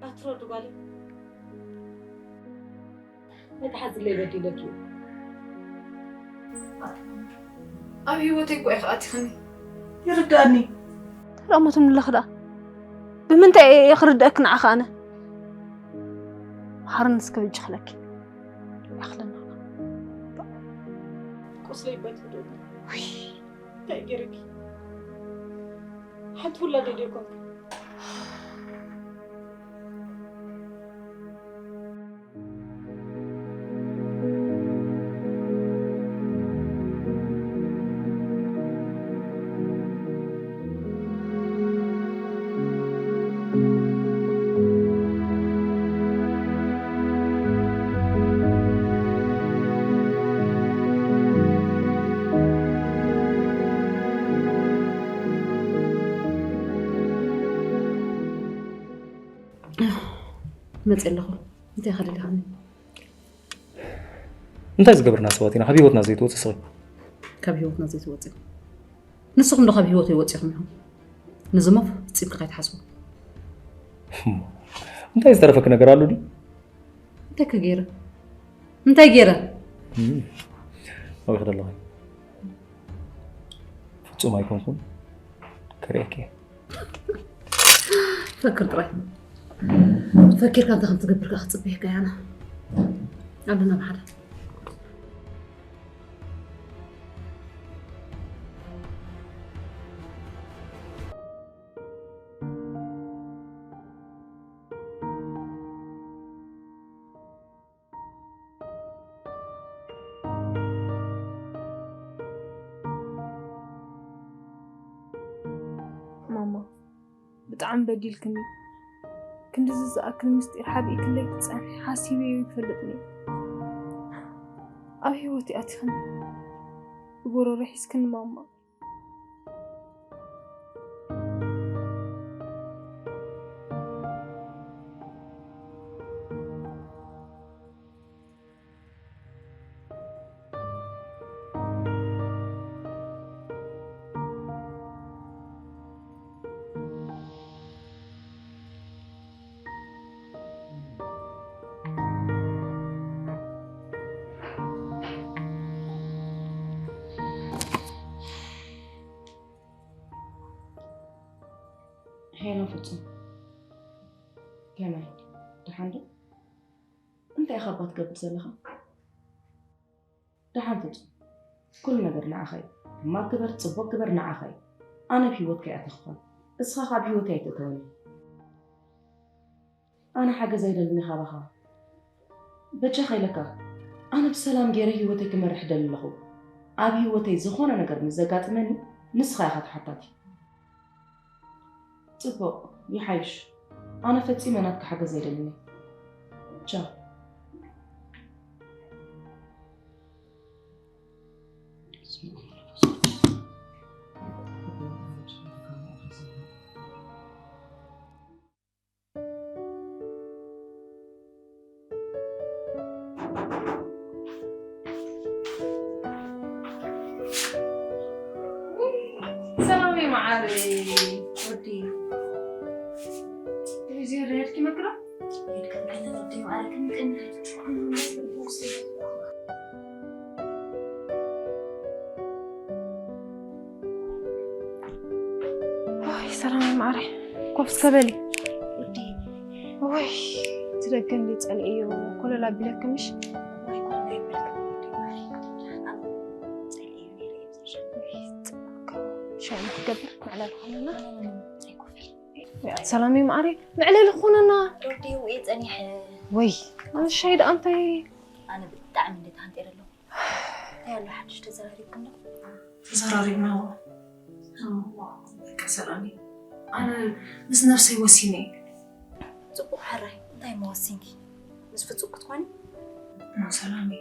ኣትረዱ ጓለይ። ኣይትሓዝለይ፣ በዲለኪ። ኣብ ህይወተይ እኮ ኢኺ ኣቲኽኒ። ይርዳእኒ። ተዳእሞ ትምለኽ ደኣ። ብምንታይ እየ ክርድአኪ ንዓኻ ኣነ? መሓርኒ እስከ በጃኽለኪ። ይኣኽለና። ቁስለይ በትዶ። ውይ። እንታይ ገይረኪ? ሓንቲ ውላደይ ዶ ይኮንኩ? መፅእ ኣለኹ። እንታይ ኢኻ ደሊኻኒ? እንታይ ዝገብርና ሰባት ኢና ካብ ህይወትና ዘይትወፅእ ስኺ? ካብ ህይወትና ዘይትወፅእ? ንስኹም ዶ ካብ ህይወተይ ወፂኹም ኢኹም? ንዝሞፍ ፂምካ ከይትሓስቡ። እሞ እንታይ ዝተረፈኪ ነገር ኣሎ ድዩ? እንታይ ከ ገይረ? እንታይ ገይረ? እም፣ ኣበይ ክደ ኣለኹ? ፍጹም ኣይኮንኩን። ክርእየኪ እየ። ፈክር ጥራይ። ፈኪርካ እንታይ ከም ትገብር ከኣ ክጽበየካ እየ ኣነ። ኣለና ብሓደ። ማማ፣ ብጣዕሚ በዲልክኒ። ክንድዚ ዝኣክል ምስጢር ሓቢእክለይ ክትጸንሒ ሓሲበዮ ኣይፈልጥን እየ። ኣብ ህይወተይ ኣቲኽኒ፣ ብጎረሮ ሒዝክኒ ማማ። ሄሎ ፍጹም፣ ከመይ? ደሓን ዶ? እንታይ ኢኻ እባ ትገብር ዘለኻ? ደሓን ፍጹም፣ ኩሉ ነገር ንዓኻ እዩ። ሕማቕ ግበር ጽቡቕ ግበር ንዓኻ እዩ። ኣነ ኣብ ህይወትካ እየ ኣተኹኻን፣ እስኻ ካብ ህይወተይ ኣይትእተወኒ። ኣነ ሓገዝ ኣይደልን ካባኻ። በጃኻ ኢለካ፣ ኣነ ብሰላም ገይረ ህይወተይ ክመርሕ ደሊ ኣለኹ። ኣብ ህይወተይ ዝኾነ ነገር ምስ ዘጋጥመኒ፣ ንስኻ ኢኻ ተሓታቲ። ጽቡቕ፣ ይሓይሽ። ኣነ ፈጺመ ናትካ ሓገዝ ኣይደልን እየ። ቻው። ሰላም መዓረይ ወዲ። እዚ ሬድኪ መግራ? ሬድኪ መግራ ወዲ መዓረይ ክንቅን። ወይ ሰላም ማዕረ ኮፍ እስከ በሊ። ወይ እቲ ደገ እንዲ ጸልእዮ ኮለል ኣቢለኪ ምሽ? ወይ ኮለል ኣይበልክን ወዲ ማዕረ። ጸልእዮ ነይረ እየ ዝሸ-፣ ወይ ጽቡቅ። ሻሂ ክትገብር መዕለሊ ኾነና? ኣይኮፍር። ወይ ኣቲ ሰላም ማዕረ መዕለሊ ኾነና? ዶርዲ ውኤ ጸኒሐ። ወይ ኣነ ሻሂ ደኣ እንታይ? ኣነ ብጣዕሚ እንዴት ሃንጤረ ኣለኹ። እንታይ ኣሎ ሓድሽ ተዘራሪብኩም ዶ? ተዘራሪብና። እዋ፣ በቃ ሰላሚ፣ ኣነ ምስ ነብሰይ ወሲነ እየ። ጽቡቕ ሕራይ፣ እንታይ እሞ ወሲንኪ? ምስ ፍጹም ክትኮኒ? እሞ ሰላሚ፣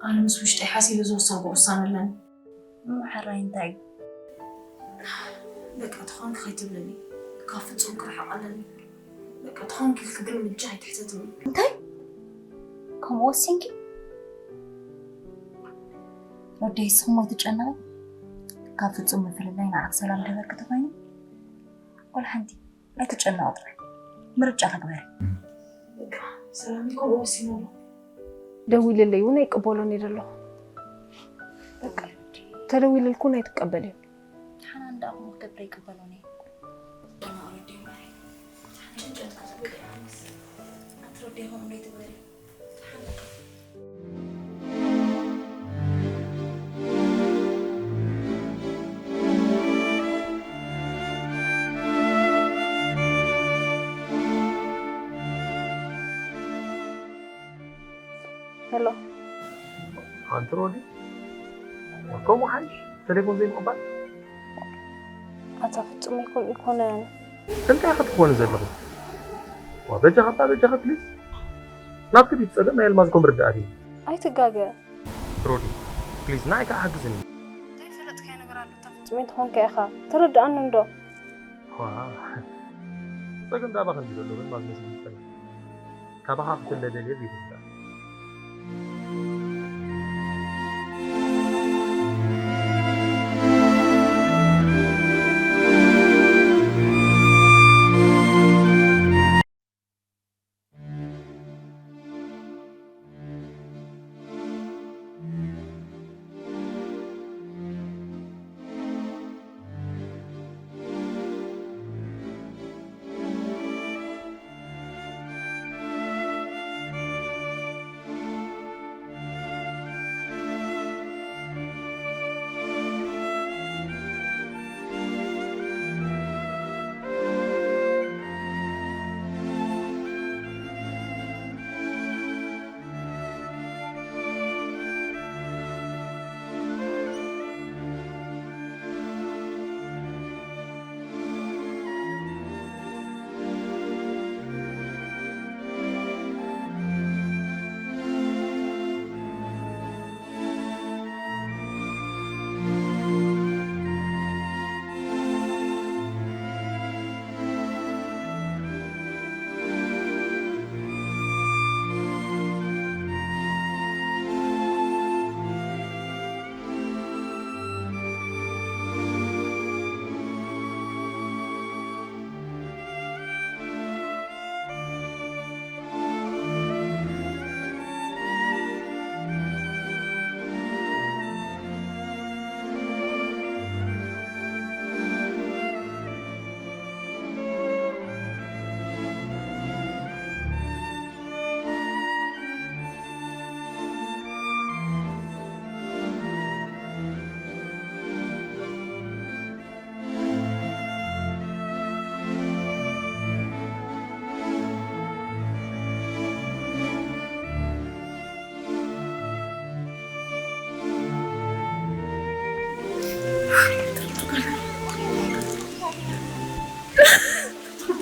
ኣነ ምስ ውሽጠይ ሓሲበ ዝወሰንኩ ውሳነ ኣለኒ። እሞ ሕራይ እንታይ? በቃ ተኾንኪ ከይትብልኒ፣ ካብ ፍጹም ክርሕቕ ኣለኒ። በቃ ተኾንኪ ኢልኪ ግን ምጃ ኣይትሕተትኒ። እንታይ? ከምኡ ወሲንኪ? ወደይ ስኹም ኣይትጨነቒ። ካብ ፍጹም ምፍልላይ ንዓኺ ሰላም ደበርክ ተኾይኑ፣ ወላ ሓንቲ ኣይትጨነቒ ጥራይ። ምርጫ ክግበሪ። በቃ ሰላም ከምኡ ወሲኑ ኣሎ። ደዊልለይ እውን ኣይቅበሎን እየ ዘለኹ። በቃ ተደዊልልኩን ኣይትቀበልዮ። ሓናን ደኣ እሞ ክገብር ኣይቅበሎን እየ። ጭንቀት ክትብቅዕ ኣትረዲኹም እንዴት ትበል? ሄሎ። ኣንቲ ሮዲ፣ ከምኡ ሓይሽ ተሌፎን ዘይምቕባል? ኣታ ፍጹም ኣይኮን-፣ ኣይኮነን። እንታይ ኢኺ ትኾኒ ዘለኹ? ዋ፣ በጃኻ እባ፣ በጃኻ ፕሊዝ። ናብቲ ቤት ጸገም ናይ ኣልማዝ ኮም ርዳኣት እዩ። ኣይትጋገ። ሮዲ፣ ፕሊዝ፣ ንዓይ ከኣ ሓግዝኒ። ዘይፈለጥካዮ ነገር ኣሎ፣ እታ ፍጹም እንተኾንካ ኢኻ። ተረድኣኒ እንዶ። ዋ፣ ጸገም ዳኣ ባኻ እንዲ ዘሎ፣ ግን ማዝነስ ይጸገም። ካባኻ ክፍለ ደልየ ዘይትርዳእ።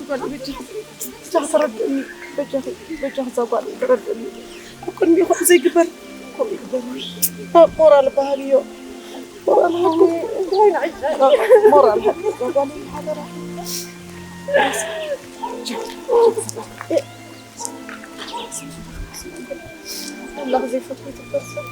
በጃኺ ተረድእኒ፣ በጃኺ፣ በጃኺ እዛ ጓል ተረድእኒ። ኣብ ቅድሚኡ ከምኡ ዘይግበር፣ ከምኡ ይግበር። ሞራል በሃልዮ፣ ሞራል ሃብኩ። ሞራል ሃብኩ እዛ ጓል ሓደራ። ኣምላኽ ዘይፈትዎ ይትበል ሰብ።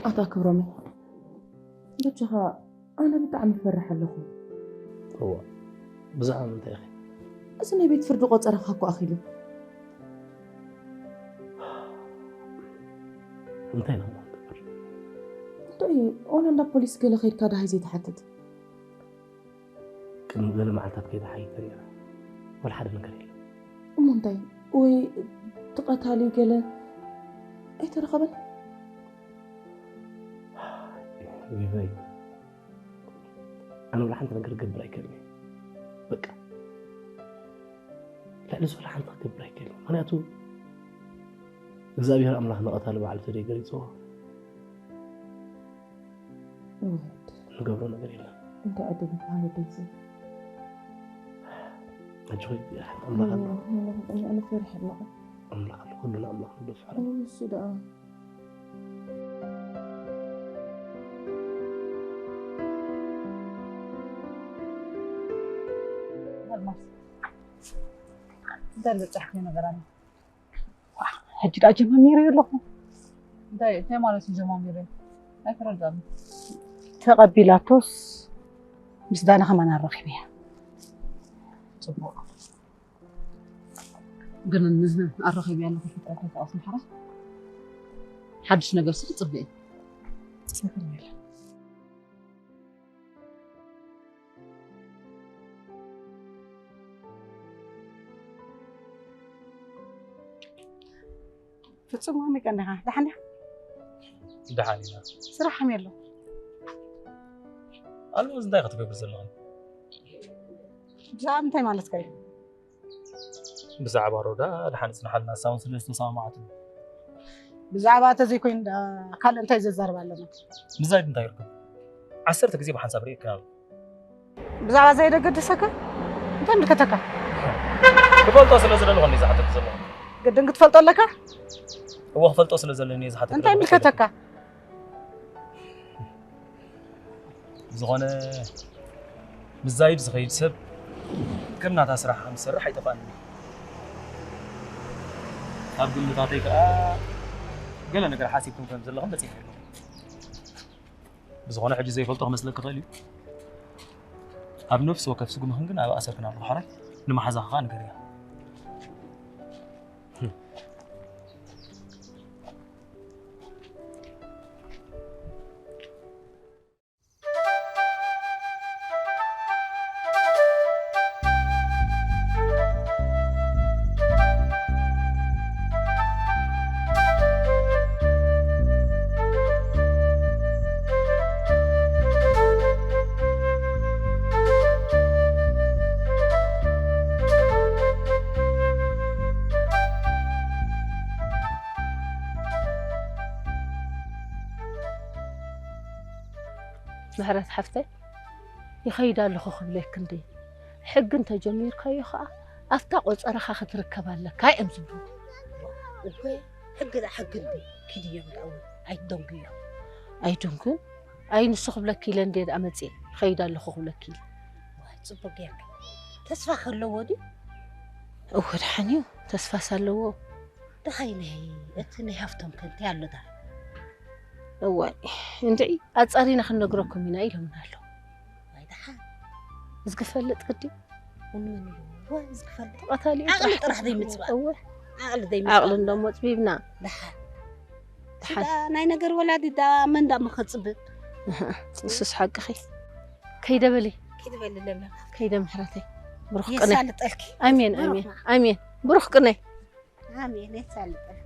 ኣታ ክብሮም፣ በጃኻ፣ ኣነ ብጣዕሚ እፈርሕ ኣለኹ። እዋ፣ ብዛዕባ ምንታይ ኢኺ? እዚ ናይ ቤት ፍርዲ ቆጸራኻ እኮ ኣኺሉ። እንታይ ኢና እሞ ንገብር? እንታይ፣ ዋላ እንዳ ፖሊስ ገለ ኸይድካ ደሃይ ዘይትሓትት? ቅድሚ ገለ መዓልታት ከይደ ሓይተ ነይረ። ዋላ ሓደ ነገር የለን። እሞ እንታይ? ወይ እቲ ቀታሊ ገለ ኣይተረኸበን? ይበይ። ኣነ ዋላ ሓንቲ ነገር ክገብር ኣይክእልን እየ። በቃ። ልዕሊ እዚ ዋላ ሓንቲ ክገብር ኣይክእልን። ምኽንያቱ እግዚኣብሔር ኣምላኽ ንቐታሊ ባዕሉ ተደይ ገሊጽዎ። እወ፣ ንገብሮ ነገር የለን። እንታይ ዕድል ይበሃል ወደይ እዚ? ኣጆኺ፣ ኣምላኽ ኣሎ። ኣነ፣ ኣነ፣ ኣነ ፈሪሐ ኣለኹ። ኣምላኽ ኣሎ፣ ኩሉ ንኣምላኽ ንደፍዖ። እወ፣ እሱ ደኣ። ኣልማዝ፣ እንታይ ዝበጻሕክዮ ነገር ኣሎ? ሕጂ ደኣ ጀማሚረዮ ኣለኹ። እንታይ፣ እንታይ ማለት እዩ ጀማሚረዮ? ኣይተረድኣኒ። ተቐቢላቶስ ምስ ዳና ከማን ኣራኺበያ። ጽቡቕ። ግን ንህን ኣራኺበያ ኣለኹ ፍጥረት ተቃስ ምሕራ። ሓድሽ ነገር ስለ ጽቡቕ እዩ። ሰላም የለን። ፍጹም ከመይ ቀኒኻ? ደሓን ዲኻ? ደሓን ኢና። ስራሕ ከመይ ኣሎ? ኣልማዝ እንታይ ክትገብር ዘለኹ? ብዛዕባ እንታይ ማለትካ እዩ? ብዛዕባ ሮዳ ደሓን ጽንሓልና፣ እሳ እውን ስለ ዝተሰማማዓትኒ። ብዛዕባ ተዘይኮይኑ ዳ ካልእ እንታይ ዘዛርብ ኣለና? ምስ ዛይድ እንታይ ይርከብ? ዓሰርተ ግዜ ብሓንሳብ ርእየካ። ብዛዕባ ዛይድ ኣገድሰካ? እንታይ ምልከተካ? ክፈልጦ ስለ ዝደለኹ እንዲ ዝሓተት ዘለኹ። ግድን ክትፈልጦ ኣለካ? እወ፣ ክፈልጦ ስለ ዘለኒ እየ ዝሓተት እንታይ ዘለኹ። ምልከተካ? ብዝኾነ፣ ምስ ዛይድ ዝኸይድ ሰብ ከም ናታ ስራሕ ከም ዝሰርሕ ኣይጠፍኣንን እዩ። ኣብ ግምታተይ ከኣ ገለ ነገር ሓሲብኩም ከም ዘለኹም በጺሐ ኣለኹ። ብዝኾነ፣ ሕጂ ዘይፈልጦ ክመስለኪ ይኽእል እዩ። ኣብ ነፍሲ ወከፍ ስጉምኽን ግን ኣብ ኣሰርክን ኣለኹ። ሓራይ፣ ንመሓዛኺ ከኣ ንገርያ። ምሕረት ሓፍተይ፣ ይኸይድ ኣለኹ ክብለኪ እንዴ። ሕጊ እንተጀሚርካዮ ኸኣ ኣብታ ቆጸራኻ ክትርከብ ኣለካ እዮም ዝብሉ። እወ፣ ሕጊ ደኣ ሕጊ እንዴ። ኪድ እዮም ደኣ እውን ኣይትደንጉዮ። ኣይደንጉን። ኣይ ንሱ ክብለኪ ኢለ እንዴ ደኣ መጽየ። ይኸይድ ኣለኹ ክብለኪ ኢለ። ዋይ፣ ጽቡቅ ጌርኪ። ተስፋ ከለዎ ድዩ? እወ፣ ደሓን እዩ። ተስፋስ ኣለዎ። ደሓይ ናይ፣ እቲ ናይ ሃፍቶም ከ እንታይ ኣሎ ደኣ? እዋይ፣ እንድዒ ኣጻሪና ክንነግረኩም ኢና ኢሎምና ኣለዉ። ዋይ ደሓን። እዚ ክፈልጥ ግዲ? እወ፣ እዚ ክፈልጥ። ተቐታሊኡ ዓቕሊ ጥራሕ ጥራሕ ዘይምጽባእ። እወ። ዓቕሊ ዘይምጽባእ። ዓቕሊ እንዶ መጽቢብና። ደሓን። ደሓን። እታ ናይ ነገር ወላዲ ዳ መን ዳ መኸጽብብ? እህ፣ ንሱስ ሓቅኺ። ከይደ በሊ። ከይደ በሊ ለምለም። ከይደ ምሕረተይ። ብሩኽ ቅነ። የሳልጠልኪ። ኣሜን፣ ብሩኽ ኣሜን፣ ማ-፣ ኣሜን። ብሩኽ ቅነ። ኣሜን፣ የሳልጠልኪ።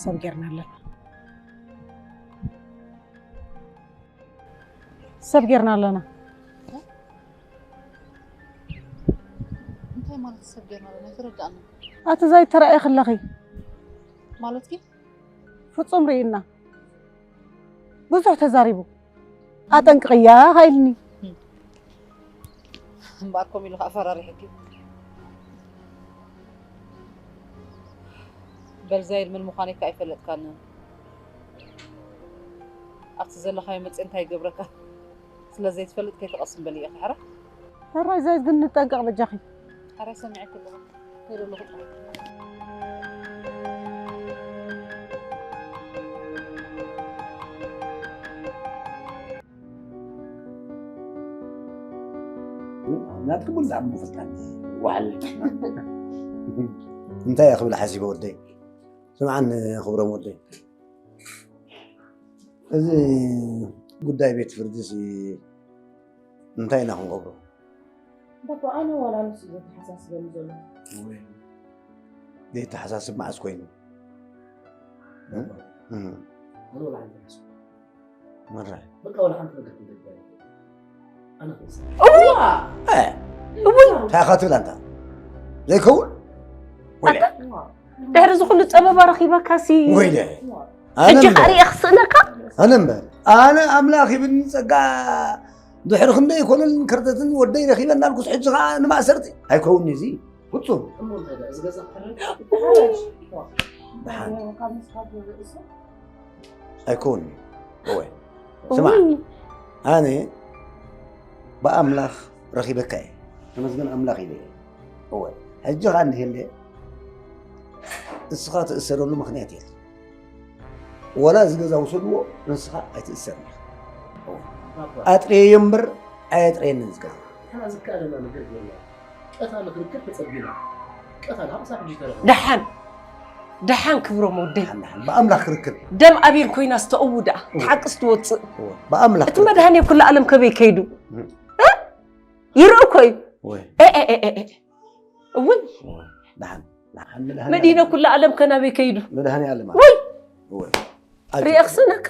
ሰብ ጌርና ኣለና። ሰብ ጌርና ኣለና። እንታይ ማለት ሰብ ጌርና ኣለና? ኣይተረዳእናን። ኣቲ ዛይድ ተራእየ ከለኺ። ማለትኪ? ፍጹም ርኢና። ብዙሕ ተዛሪቡ። ኣጠንቅቕያ ኢልኒ። እምበኣር ከምኡ ኢሉ ከኣ ፈራሪሑኪ። በል ዛይድ መን ምዃነይ ከኣ ኣይፈለጥካንን። ኣብቲ ዘለኻዮ መጽእ እንታይ ይገብረካ ስለ ዘይትፈልጥ ከይትቐስን በሊ ኢኺ ሕራይ። ሕራይ ዛይድ ግን ንጠንቀቕ በጃኺ። ሕራይ ሰሚዐኪ ኣለኹ። ከይደ ኣለኹ ጥራይ። ናትኩም ዛዕባ ምፍልጣት ዋዕል እንታይ እየ ክብል ሓሲበ ወደይ። ስምዓኒ ክብሮም ወደይ፣ እዚ ጉዳይ ቤት ፍርድሲ እንታይ ኢና ክንገብሮ? ባባ፣ ኣነ ዋላ ንሱ እዩ ዘተሓሳስበኒ ዘሎ። ወይ፣ ዘይተሓሳስብ መዓስ ኮይኑ? እ? እ። ኣነ ዋላ ሓንቲ ሓሳብ። መራይ። በቃ ዋላ ሓንቲ ነገር ክንገብር ኣይክእልን። ኣነ ክወስን። እዋ! እ። እውይ! እንታይ ኢኻ ትብል ኣንታ? ዘይከውን? ወይለ። ኣታ? ድሕሪ እዚ ኩሉ ጸበባ ረኺበካሲ። ወይለ። ኣነ ሕጂ እምበር። ከኣ ርእየ ክስእነካ? ኣነ እምበር። ኣነ ኣምላኽ ይብኒ ጸጋ ድሕሪ ክንደይ ኮነን ከርተትን ወደይ ረኺበ እናልኩስ ሕጂ ከኣ ንማእሰርቲ። ኣይከውን'ዩ እዚ። ፍጹም። እሞ እንታይ ደኣ፣ እዚ ገዛ ክሕረድ? ደሓን። ካብ ምስኻብ ርእሱ? ኣይከውን'ዩ። እወ። ስማዕ። እውይ። ኣነ ብኣምላኽ ረኺበካ እየ። ተመስገን ኣምላኽ ኢለ እየ። እወ። ሕጂ ኸኣ እንድህለ ንስኻ ትእሰረሉ ምኽንያት የለን። ወላ እዚ ገዛ ውሰድዎ፣ ንስኻ ኣይትእሰርን ኢኻ። እወ። ኣጥርየዮ እምበር ኣየጥርየንን እዚ ገዛ። ንሕና ዝከኣለና ነገር ጌርና። ቀታሊ ክርከብ ተጸቢና። ቀታሊ ሃምሳ ሕጂ ተረፈ። ደሓን፣ ደሓን ክብሮም ወደይ። ደሓን፣ ደሓን። ብኣምላኽ ክርከብ። ደም ኣቤል ኮይና ዝተእዉ ደኣ፣ እወ። ሓቅስ ትወጽእ። እወ፣ ብኣምላኽ እቲ ክርከብ። መድሃኔ ኩሉ ዓለም ከበይ ከይዱ? እም። እ? ይርኢ እኮ እዩ። እወ። እ፣ እ፣ እ፣ እ፣ እ። እውይ። እወ፣ ደሓን፣ ደሓን መድሃኔ መዲነ ዓለም። ኩሉ ዓለም ከናበይ ከይዱ? መድሃኔ ዓለም። ውይ! እወ። ሪኤኽሲ ነካ?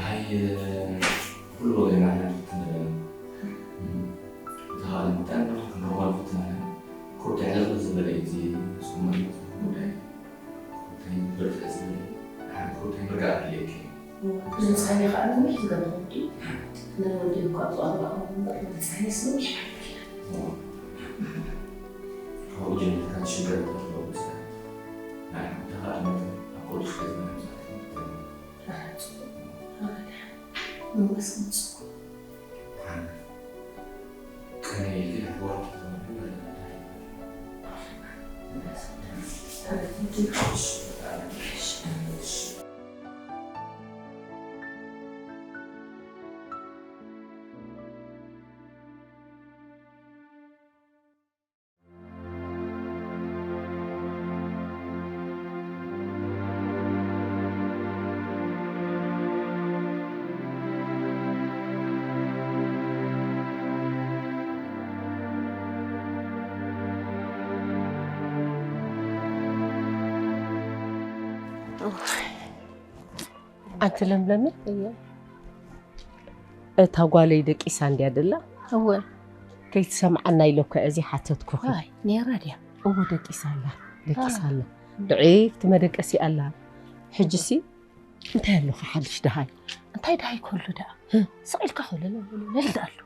ኣይ፣ ኩሉ ወገን ኣሕላፊ ትንበል። እም፣ ተኻሊ መጠን ክንረኽቦ ንፍትን ኣለና። ኮርት ሕልኽ ዝበለ እዩ እቲ ስሙር ጉዳይ። ኮርት ብርትዕ ዝበለ፣ ሓደ ኮርት ምርጋእ ኣለኪ። እዋ፣ ንጸሓይ ከዓ ነዊሕ ዝገበረ ወዲ፣ ነወዲ እኳ ብቐረባ እምበር ንጸሓይ ነዊሕ ሓሊፉ። እዋ። ካብኡ ጀሚርካ ትሽገር ተትረኽቦ ብዝተረፈ። ናይ ሓንቲ ከዓ መጠን ኣብ ኮርት ሽገር ምምጻእ ትምህርቲ። ኣረ፣ ጽቡቕ። ኣረ፣ ደሓን። መመስገን ጽቡቕ። ደሓን። ኣንቲ ለምለመ፣ እየ። እታ ጓለይ ደቂሳ እንድያ ደላ? እወ። ከይትሰምዓና ኢለ እኮ እዚ ሓተትኩኺ። ዋይ፣ ነይራ ድያ? እወ፣ ደቂሳ ኣላ፣ ደቂሳ ኣላ። ኣይ። ብዕይቲ መደቀሲ ኣላ። ሕጂሲ እንታይ ኣለኹ ሓድሽ ደሃይ? እንታይ ደሃይ ከሎ ደኣ? ህ። ስቕ ኢልካ ከሎ ለለለለ ኣሎ።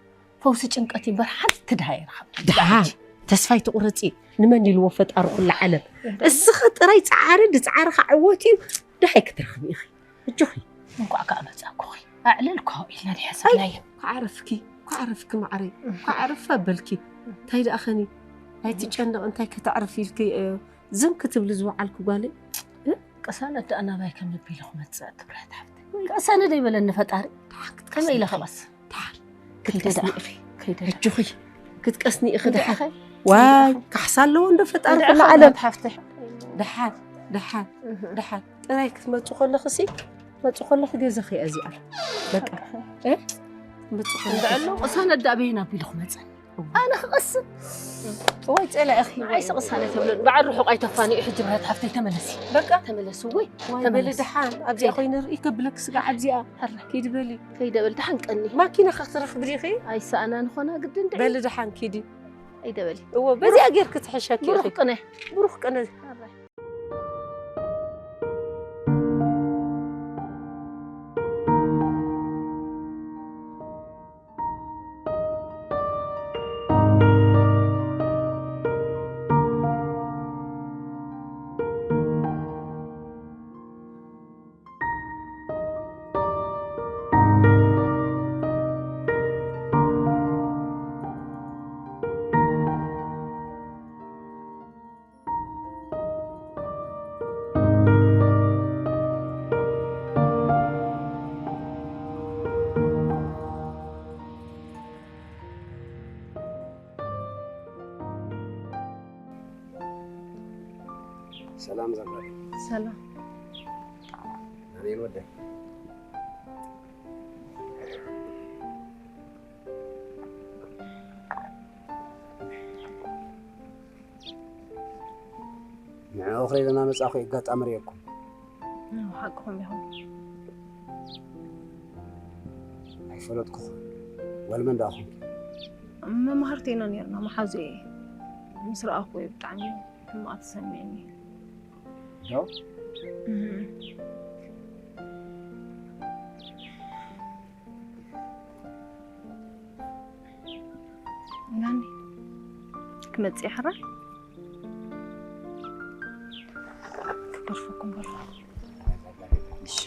ፈውሲ ጭንቀት እምበር ሓንቲ ደሃይ ኣይረኸብኩን። ደሓን፣ ተስፋ ኣይትቑረጺ። ንመን ኢልዎ ፈጣሪ ኩላ ዓለም? እስኻ ጥራይ ጸዓሪ፣ ድጸዓርኻ ዕወት እዩ። ደሃይ ክትረኽቢ ኢኺ። እጆኺ። እንኳዕ ከኣ መጻእኩኺ። ኣዕለል እኮ ኢልና ድሕሰብናዮ። ኣይ፣ ክዓረፍኪ፣ ክዓረፍኪ ማዕረይ፣ ክዓረፍ ኣበልኪ። እንታይ ደኣ ኸኒ? ኣይትጨነቕ፣ እንታይ ከተዕርፍ ኢልኪ፣ እ፣ ዝም ክትብሊ ዝወዓልኪ ጓለይ? እ? ቅሳነት ደኣ ናባይ ከም ልቢ ኢሉ ክመጽእ ትብረት ሓፍተይ። ቅሳነ ደይበለኒ ፈጣሪ። ደሓን ክትቀስኒ ከመይ ኢለ ኢኺ። ክቐስ? ደሓን ከይደ ክትቀስኒ ደኣ። ኢኺ። ከይደ ደኣ። ኣጆኺ፣ ክትቀስኒ ኢኺ ከይደ ደሓን። ኢኺ። ዋይ፣ ከይደ ኢኺ። ካሕሳ ኣለዎ እንዶ ፈጣሪ ከይደ ኩሉ ኢኺ ዓለም። ሓፍተይ። ደሓን ደሓን ደሓን ጥራይ ክትመፁ ከለኽሲ መፁ ከለኽ ገዛኺ እያ እዚኣ። በቃ እ? መፁ ከለኽ እንድዕሎ ቅሳነት ዳኣ በይን ኣቢሉ ክመፀኒ። ኣነ ክቐስን? እዋይ ፀላኢኺ። ንዓይሲ ቅሳነት የብለን። በዓል ርሑቕ ኣይተፋንዩ። ሕጂ ብረት ሓፍተይ ተመለሲ። በቃ ተመለሲ። እወይ ዋይ በሊ ተመለሲ። ደሓን ኣብዚኣ ኮይነ ርእይ ከብለክ ስጋዕ ኣብዚኣ። ሕረ ኪዲ በሊ። ከይደ በል ደሓን ቀኒ። ማኪና ከክትረኽቢ ዲኺ? ኣይሰኣና ንኾና ግድን ድዒ። በሊ ደሓን ኪዲ። ከይደ በሊ። እዎ በዚኣ ጌርክ ትሕሸኪ ብሩኽ ኢኺ። ቅነ። ብሩኽ ቅነ። ሕረ። ሰላም ዘመድ። ሰላም። ኣሜን ወደ። ንዕኡ ክርኢ እናመጻእኹ ኣጋጣሚ ርእየኩም። እዎ፣ ሓቅኹም ኢኹም። ኣይፈለጥኩኹም። ወልመን ደኣ ኹም? መማህርቲ ኢና ነርና፣ መሓዙ እየ። ምስ ረኣኹ እየ ብጣዕሚ ሕማቕ ተሰሚዕኒ። ዶ? እህ። ናኒ፣ ክመጽእ ይሓራ? ክደርፈኩም በሎ። እሺ።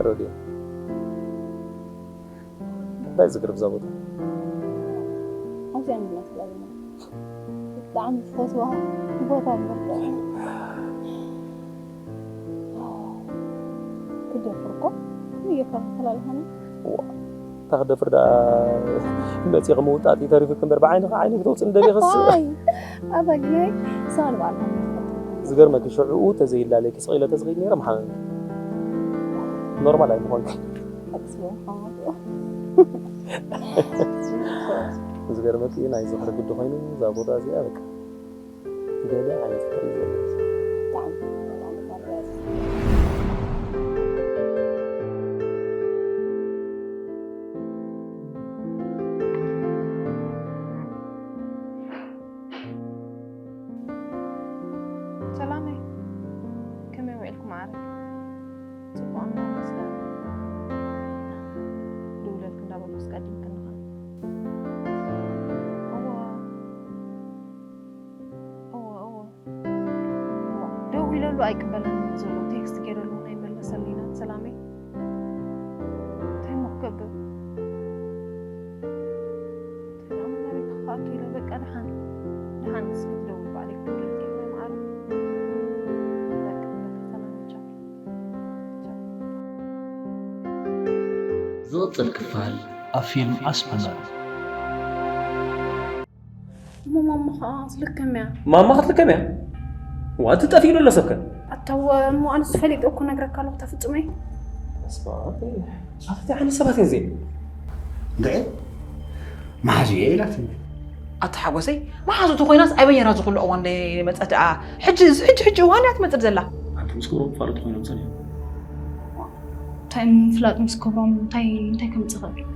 ሮድዮ፣ እንታይ ዝግርም እዛ ቦታ? ኣብዚኣ ንድና ተላቢና። ብጣዕሚ ዝፈትዋ ቦታ እምበር። ክደፍር እኮ፣ ከመይ ጌርካ ተፈላሊኻና? እዋ፣ እታ ክደፍር ደኣ መጺኺ ምውጣጥ ይተሪፍክ እምበር፣ ብዓይንኺ ዓይኒ ክተውጽእ እንደሊኽስ። ኣይ፣ ኣበግነይ፣ ንስኻ ንባዕልኻ ትፈልጥ። ዝገርመኪ፣ ሽዑኡ ተዘይላለኪ ስቕ ኢለ ተዝኸይድ ነይረ፣ ምሓመምኪ። ኖርማል ኣይምኾንክን። ኣክስዮ፣ ሓማቶ። ዝገርመኪ፣ ናይ ዝኽሪ ግዲ ኮይኑ፣ እዛ ቦታ እዚኣ፣ በቃ፣ ገለ ዓይነት ፍቕሪ እዩ ዘሎ። ብጣዕሚ፣ ብጣዕሚ፣ ብጣዕሚ። ሰላመይ፣ ከመይ ውዒልኩም ዓረብ? ጽቡቕ እምበር መስገን። ደውለልክ እንዳበልኩስ ቀዲምክኒ ኸኣ። እዋ፣ እዋ፣ እዋ። እዋ፣ ደዊለሉ ኣይቅበለንን ዘሎ። ቴክስት ገይረሉ እውን ኣይመለሰልይን። ሰላመይ፣ እንታይ እሞ ክገብር? ሰላም ናበይ ክኣቱ ኢለ፣ በቃ ደሓን፣ ደሓን እስኪ ትደውል ባዕለይ ክደውለልኪ እየ ማይ መዓረይ። በቃ፣ በቃ፣ ሰላም፣ ቻው። ቻው። ዝቕጽል ክፋል ኣብ ፊልም ኣስመመር። እሞ ማማ ኸኣ ክትልከም እያ። ማማ ክትልከም እያ? ዋ፣ እቲ ጠፊኡ ዘሎ ሰብ ከ? ኣታ እወ፣ እሞ ኣነስ ፈሊጠ እኮ ነግረካ ኣለኹ፣ እታ ፍጹመይ። በስመ ኣብ፣ ኣታ እንታይ ዓይነት ሰባት እየን እዚአን? እንድዒ፣ መሓዙ እየ ኢላትኒ። ኣታ ሓጎሰይ፣ መሓዙቱ ኮይናስ ኣበየራ ዝኹሉ እዋን ደይ መጸት ደኣ? ሕጂ፣ እዚ ሕጂ፣ ሕጂ እዋን እያ ትመጽእ ዘላ። ኣንተ ምስ ክብሮም ፋለጡ ኮይኖም ጸኒሖም። እንታይ ምፍላጥ ምስ ክብሮም እንታይ፣ እንታይ ከምጽእ ይኽእል?